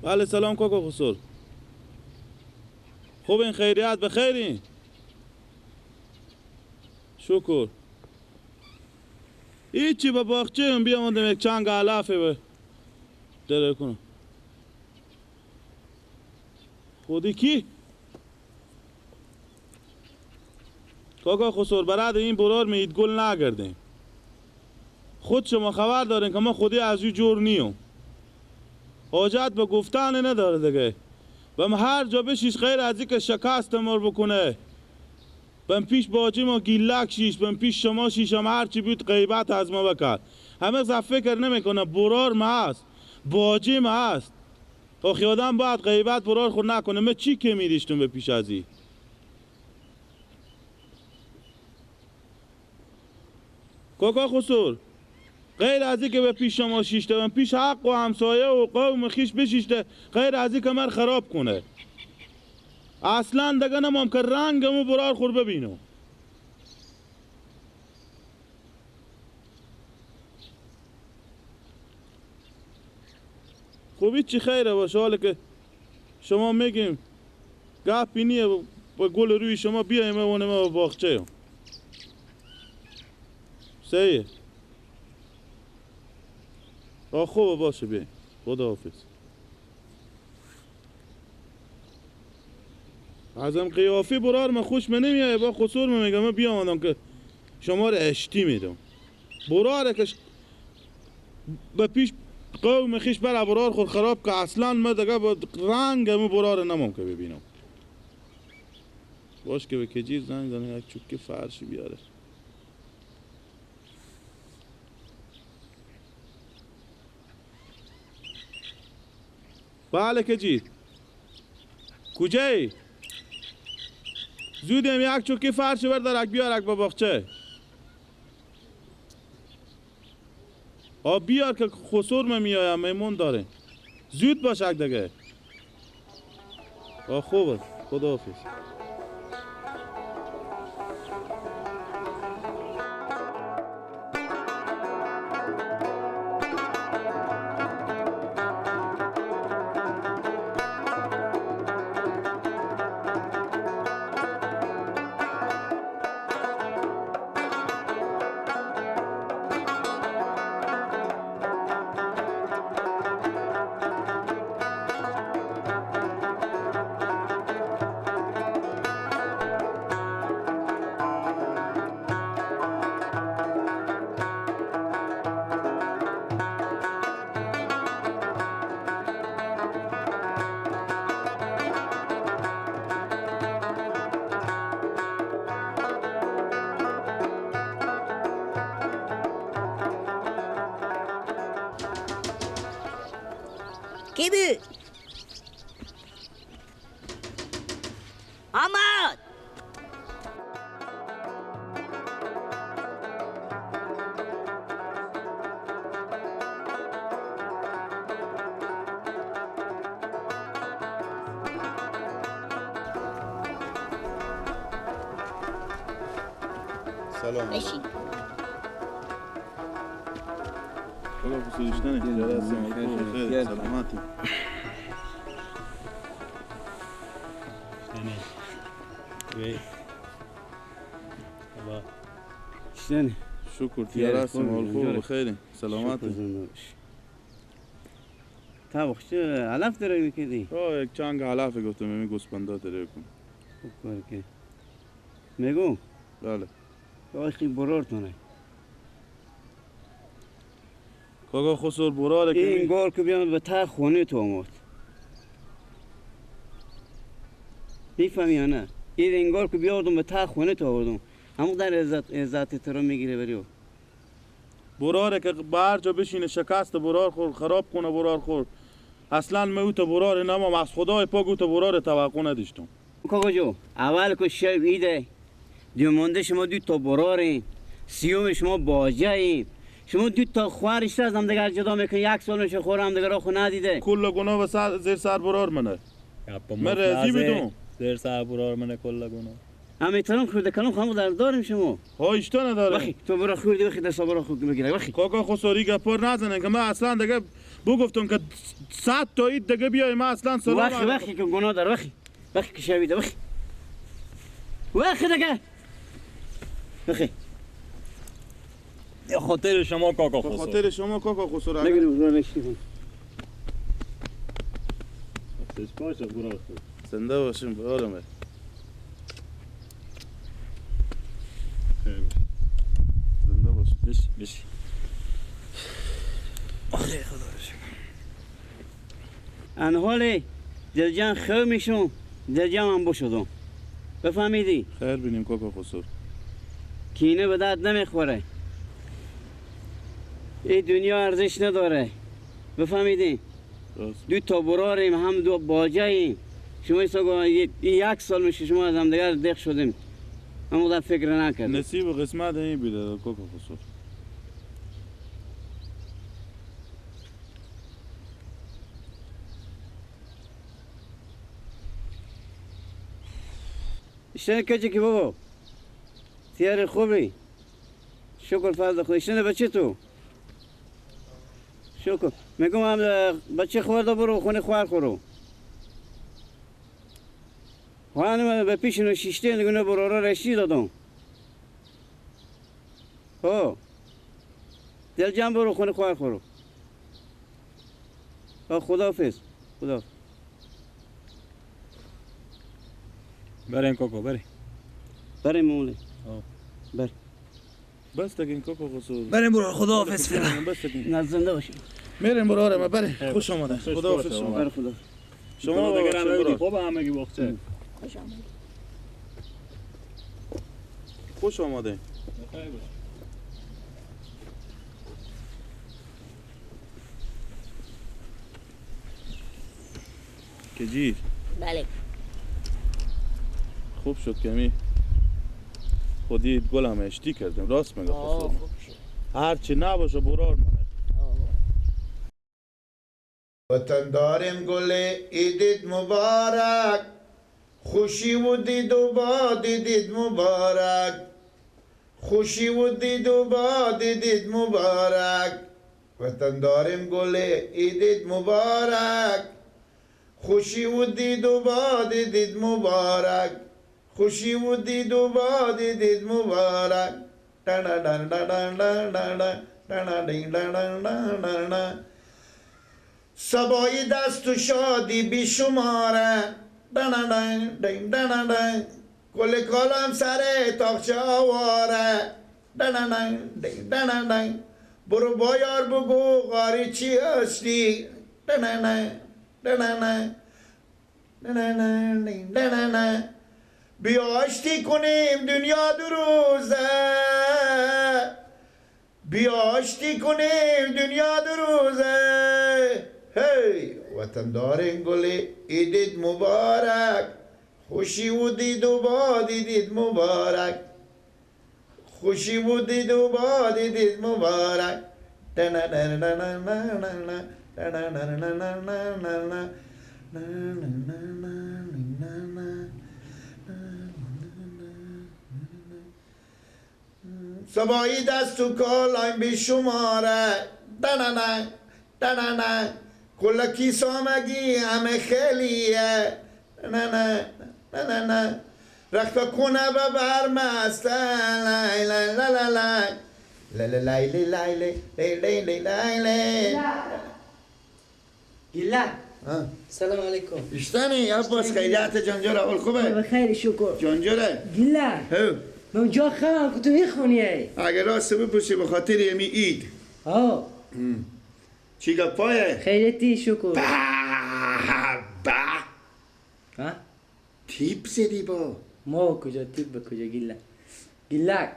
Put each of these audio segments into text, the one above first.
بله سلام کاکا خسرو. خوب این خیریت بخیرین؟ شکر. هیچی به باغچه هم بیامدم یک چنگ علفه به دره کنم. خودی کی؟ کاکا خسرو براد این برار می گل نگردیم. خود شما خبر دارین که ما خودی از او جور نیم. حاجت به گفتن نداره دیگه. بم هر جا بشیش غیر از اینکه شکست ما رو بکنه. بم پیش باجی ما گیلک شیش، بم پیش شما شیشم هرچی بود غیبت از ما بکرد. همه زف فکر نمیکنه برار ما هست، باجی ما هست. آخه آدم باید غیبت برار خود نکنه. ما چی که میریشتون به پیش از این؟ کاکا خسرو غیر از اینکه به پیش شما شیشته، به پیش حق و همسایه و قوم خیش بشیشته، غیر از اینکه من خراب کنه. اصلا دیگه نمام که رنگمو برار خور ببینم. خب چی خیره باشه حالا که شما میگیم گپی نیه با گل روی شما بیایم و ما باغچه. سیه آه خوبه باشه بیایم. خداحافظ. ازم قیافی برار من خوش من نمیایه با خسور من میگم من بیامدم که شما رو اشتی میدم. براره که به پیش قوم خیش بر برار خور خراب که اصلا من دیگه با رنگ مو برار نمام که ببینم. باش که به کجیر زنگ زنه یک چوکی فرشی بیاره. بله کجیر کجایی؟ زودم یک چوکی فرش بردارک بیارک با باغچه. آ بیار که خسور من میایم میمون داره. زود باش اک دیگه. آ خوبه خداحافظ. کی بود؟ آمد! سلام. بشین. خیر سلامتی. شکر تیارستم حال خوب بخیر سلامتی. تا وقت علف داره میکردی؟ آه یک چنگ علف گفتم می گوسپندا داره کن. خوب کار که میگم؟ بله. آخی برارتونه. کاکا خسرو براره که این گار که بیام به ته خونه تو آمد. میفهمی یا نه؟ این گار که بیاردم به ته خونه تو آوردم. همون در عزت تو رو میگیره بریو. براره که بر جا بشینه شکست برار خور خراب کنه برار خور. اصلا من او تو برار نمام از خدای پاک او تو برار توقع نداشتم. کاکا جو اول که شب ایده دیومانده شما دو تا برارین، سیوم شما باجه این. شما دو تا خواهرش از هم دیگر جدا میکنی یک سال میشه خور هم دیگر را خو ندیده. کل گناه و سر زیر سر برار منه. من رضی بدون زیر سر برار منه کل گناه. هم احترام خورده کلام خواهم در داریم شما. ها ایشتا نداره. بخی تو برا خوردی بخی دستا برا خود بگیره بخی. کاکا خساری گپار نزنه که من اصلا دیگه بگفتم که 100 تا عید دیگه بیای ما اصلا سلام وقتی وقتی که گناه دار وقتی وقتی که شویده وقتی وقتی دیگه وقتی خاطر شما کاکا خسرو، خاطر شما کاکا خسرو نگیریم برو نشین. باشه برو زنده باشیم برارم. زنده باشیم. بش بش. آخه خدا رو شکر. انحال دلجان خیر میشم، دلجان هم بشدم. بفهمیدی؟ خیر بینیم کاکا خسرو. کینه به درد نمیخوره. این دنیا ارزش نداره. بفهمیدی؟ دو تا براریم هم دو باجاییم. شما یک سال میشه شما از هم دیگر دق شدیم. اما در فکر نکردیم. نصیب و قسمت این بیده کاکا خسرو. اشتنه کجا که بابا؟ تیار خوبی؟ شکر فرد خود. اشتنه بچه تو؟ شکر. میگم هم بچه خورده برو خونه خوار خورو. خواهن به پیش نشیشته نگونه برو را رشتی دادم. ها دل جمع برو خونه خوار خورو. خداحافظ. خداحافظ. بریم کاکا بریم. بریم مولی. بریم. بس تگین کاکا خسرو. بریم برو خداحافظ فعلا. نه زنده باشیم. میریم برو ما بریم. خوش آمده. خداحافظ شما. بر خدا. شما دیگه هم خوب همگی باغچه. خوش آمده. خوش آمده. کجیر. بله. خوب شد کمی خودی گل هم اشتی کردیم. راست میگه خسرو. هرچی نباشه برار منه. وطن داریم گل عیدت مبارک، خوشی و دید و باد دید مبارک، خوشی و دید و باد دید مبارک. وطن داریم گل عیدت مبارک، خوشی و دید و باد دید مبارک، خوشی و دید و باد دید مبارک. سبایی دست و شادی بیشماره، کل کالم سر تاقچه آواره، برو با یار بگو غاری چی هستی. بیا آشتی کنیم دنیا دو روزه، بیا آشتی کنیم دنیا دو روزه. هی وطن دارین گل عیدت مبارک، خوشی و دید و باد دید مبارک، خوشی و دید و باد دید مبارک. سبایی دست و کالایم بیشماره، دننن دننن، کل کیسامگی همه خیلیه، نه نه نه نه، رختا کنه ببر مست، لی لی لی لی لی لی لی لی لی لی لی. گیلا سلام علیکم. اشتنی عباس خیریت جانجوره؟ اول خوبه؟ بخیر شکر. جانجوره؟ گیلا من جا خواهم که تو میخونی. اگر راست بپوشی به خاطر یمی عید. آه چی گپایه؟ خیریتی شکر. با با ها؟ تیپ زدی با ما کجا تیپ به کجا گیلا گیلک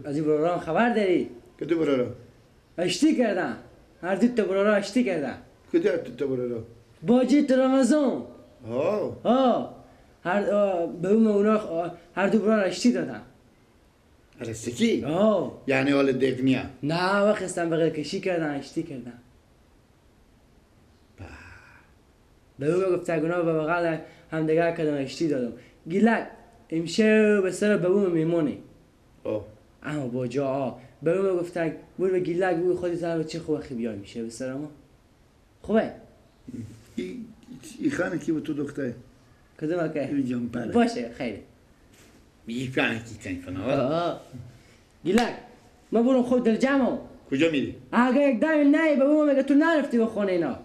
از این براران خبر داری؟ کدو برارا؟ اشتی کردن هر دو تا برارا اشتی کردن. کدو هر دو تا برارا؟ باجی رمضان. آه آه هر به اون اونا هر دو برار اشتی دادن. رستگی؟ آه یعنی حال دقنیه؟ نه وقت هستن بغیر کشی کردن اشتی کردن. به او گفت گناه به بغل همدیگر کردم اشتی دادم. گیلک امشب به سر به اون میمونی. اما با جا به اون گفت برو به گیلک بگو خودت هم چه خوب خی بیای میشه به سر ما. خوبه؟ ای خانه کی بود تو دختره؟ کدوم که؟ این جنپره. باشه خیلی. میفهمی کی تنگ کنه. گیلک ما برم خود دل جمع. کجا میری؟ اگه یک دم نه بابا میگه تو نرفتی به خونه اینا.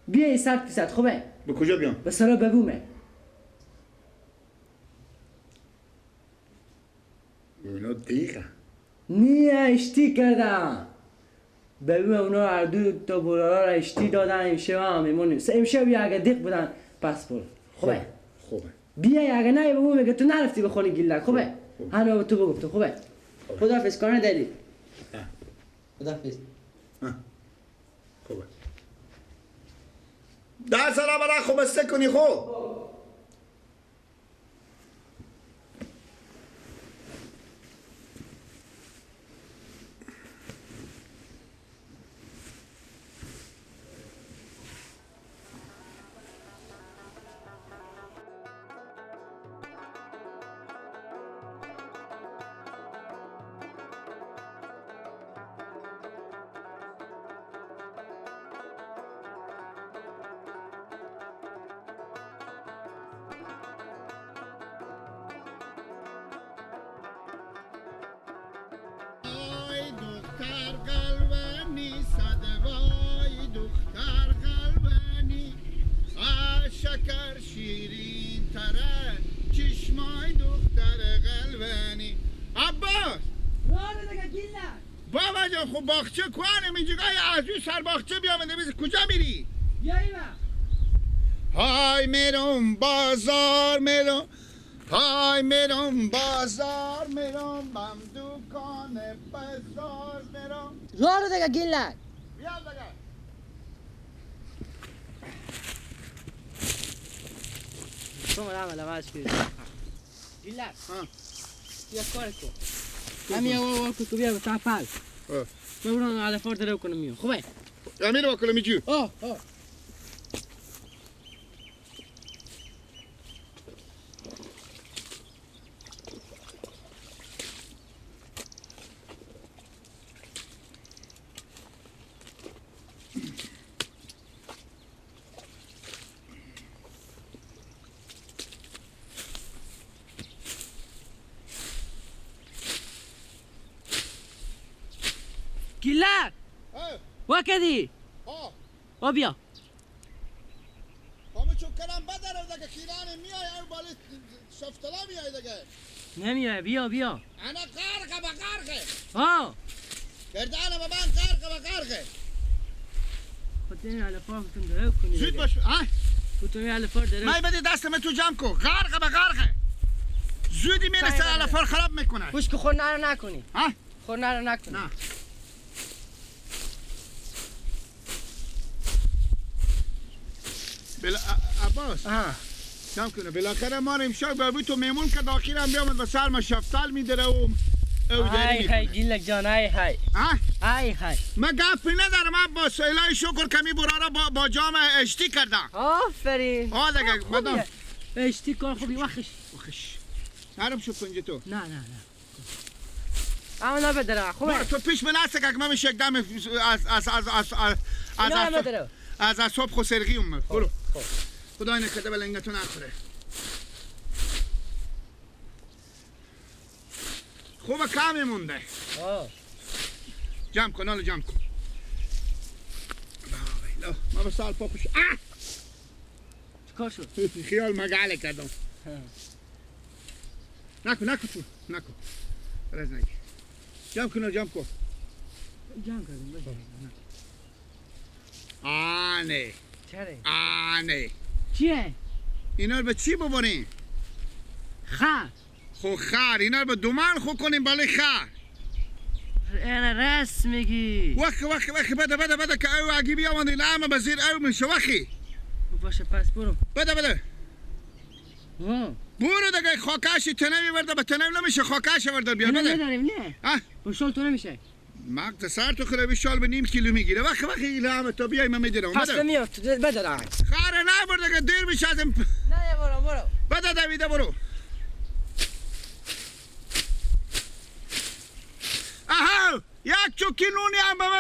بیای 100% خوبه؟ به کجا بیام؟ به سرا ببومه. اینا دیگه. نیه اشتی کردم. ببومه اونا هر دو تا برارا را اشتی دادن امشب هم میمونیم. امشب بیا اگه دیق بودن پس برو. خوبه؟ خوبه. بیای اگه نه بابا میگه تو نرفتی به خونه گیلک خوبه؟ هنو به تو بگفتم خوبه؟ خداحافظ کار نداری. خداحافظ. خوبه. ده سالا برای خوب بسته کنی خوب. خب باغچه کوانم اینجا از روی سر باغچه بیام کجا میری؟ بیا ایوا. های میرم بازار میرم، های میرم بازار میرم، بم دکان بازار میرم. راه رو دیگه گیلک. بیا دیگه. تو مرام لواش کی. گیلک. بیا کار کو. همین اول کو تو بیا تا پال. ببرم على فرد رو کنم میو خوبه امیر وکلم میجو اه اه گیلک وکدی اه بیا همه چوکرم بدرم دیگه کیران میای او بالا شفتلا میای دیگه نمیای بیا بیا انا غرقه به غرقه ها گردانه به من غرقه به غرقه خودت على فاقتون درو کنی زود باش ها خودت على فار درو مای بدی دستم تو جمع کو غرقه به غرقه زودی میرسه على فار خراب میکنه خوش که خور نرو نکنی ها خور نرو نکنی نه عباس جمع کنه بالاخره ما امشب بابی تو میمون که داخل هم بیامد و سر ما شفتال میدره و او داری میکنه های گیلک جان های های های های من گپی ندارم عباس الهی شکر کمی برارا با جام اشتی کردم آفرین آه دیگه مدام اشتی کار خوبی وخش وخش نرم شو پنجه تو نه نه نه اما نبدره خوبه تو پیش من هست که من میشه دم از از از از از از از صبح خسرگی اومد برو خدای نکرده بلنگتون نخوره خوبه کمی مونده جمع کن حالا جمع کن ما به سال پاپش چیکار شد؟ خیال مگاله کردم نکن نکن تو نکن رز نگی جمع کن جمع کن جمع کردم آنه چرا؟ آنه چیه؟ اینا رو به چی ببریم؟ خر خو خر اینا رو به دومن خو کنیم بالای خر انا راست میگی وخ وخ وخ بده بده بده که او اگه بیامد اینا همه به زیر او میشه وخی باشه پس برو بده بده برو دیگه خاکش تنه میبرده به تنه نمیشه خاکش برده بیا بده نداریم نه با شال تو نمیشه مغز سر تو خرابی شال به نیم کیلو میگیره وخ وخ اینا همه تو بیای من میدیرم پس میافت بده خره نبرده که دیر میشه از این نه برو برو بده دویده برو آها یک چوکی نونی هم به من